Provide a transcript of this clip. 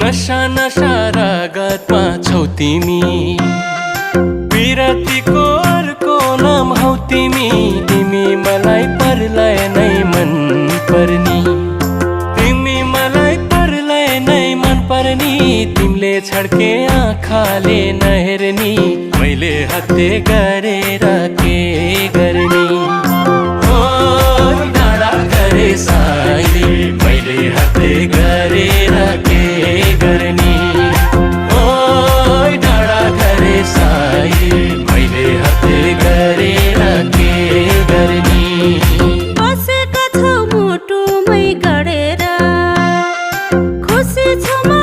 नशा नशा रगतमा छौ तिमी, विरतीको अर्को नाम हौ तिमी। तिमी मलाई परलाई नै मन पर्नी, तिमी मलाई परलाई नै मन पर्नी। तिमीले छड्के आँखाले नहेर्नी, मैले हत्ते गरेर के गर्ने। ओ डाँडा गरे साइली, मैले हत्ते गरेर के गर्ने। ओ डाँडा गरे साइली, मैले हत्ते गरेर के गर्ने। बसेका छौ मुटुमै गडेर, खुसी छु म